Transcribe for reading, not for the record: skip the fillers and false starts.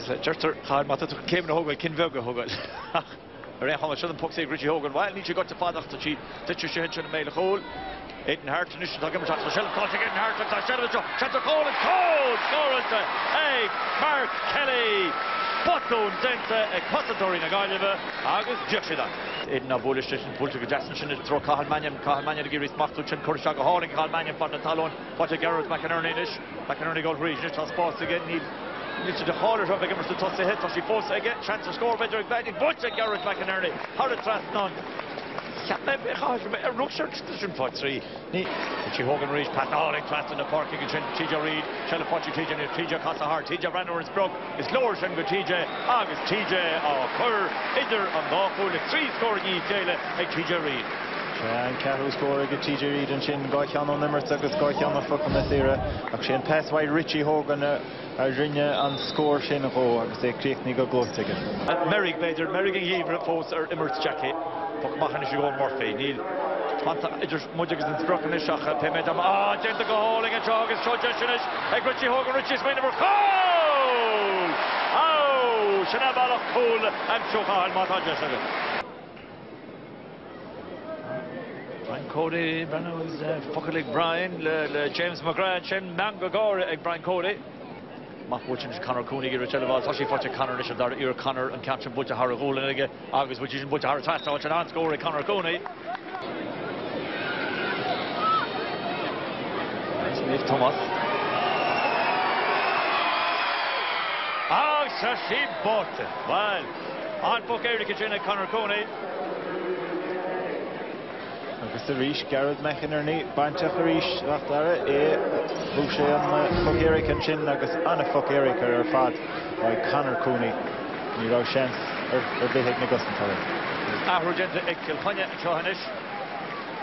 Agus deirtear, Cathal, má tá tú chun céimeanna a thógáil, cinn bheaga a thógáil. Ach ar aon chuma, seo an poc saor ag Richie Hogan. Bhuel, níl sé gaibhte fada ach tá sí tite istigh ansin i mbéal an chúil. Aidan Harte anois atá ag imirt ach tá seilbh faighte ag Aidan Harte agus tá seilbh anseo. Seans ar chúl, agus cúl scóráilte ag Mark Kelly! Botún déanta ag cosantóirí na Gaillimhe agus d'íoc siad as. Aidan á bualadh istigh, buailte go deas ansin i dtreo Cathal Mannion. Cathal Mannion ag iarraidh smachtú ansin, curtha isteach go hálainn ag Cathal Mannion fad na talún. Faighte ag Gearóid McInerney anois. McInerney ag dul thríd anois, tá spás aige, níl níl sé de cháil air a bheith ag imirt sna tosaithe, tá sí fós aige, seans ar scór b'fhéidir ag Mannion, buailte ag Gearóid McInerney thar an trasnán. Cheap mé, a Chathail, ar rug sé sin fá thrí. Ní. Richie Hogan arís, pas álainn trasna na páirce ansin, TJ Reid, seilbh faighte ag TJ anois, TJ ag casadh thart, TJ ag breathnú ar an sprioc, is leor sin go TJ agus TJ á chur idir an dá chúl, 3 scór i ndiaidh a chéile ag TJ Reid. Sea, an ceathrú scór ag TJ Reid ansin, 2 cheann ón imirt agus 2 cheann ó phocanna saora. Ach sé an pas uaidh Richie Hogan a rinne an scór sin dhó agus é críochnaithe go gleoite aige. Meirg, b'fhéidir, meirg an gheimhridh fós ar imirt Jackie. Poc amach anois ag Eoin Murphy. Níl fanta idir muid agus an sprioc anois ach pé méid ama. Ah, déanta go hálainn anseo agus seo deis anois ag Richie Hogan. Richie ag smaoineamh ar chúl! Ó! Sin é bealach cúl a aimsiú, a Chathail, má tá deis agat. Brian Cody, breathnú agus focal ag Brian le James McGrath ansin, meangadh gáire ag Brian Cody. Amach buailte anois Conor Cooney ag iarraidh seilbh a fháil. Tá sí faighte ag Conor anois an dara iarraidh Conor an ceann sin buailte thar a ghualainn aige agus bhfuil sí sin buailte thar an trasnán sin an-scór ag Conor Cooney. Naomh Tomás. Agus tá sí buailte. Bhuel, an-phoc éirice sin ag Conor Cooney. Agus arís Gearóid McInerney bainteach arís a Dhara é bhuaigh sé an poc éirice ansin agus an-phoc éirice ar fad uaidh Conor Cooney. Ní raibh seans ar bith ag na gcosantóirí. Athrú déanta ag Cill Chainnigh anseo anois.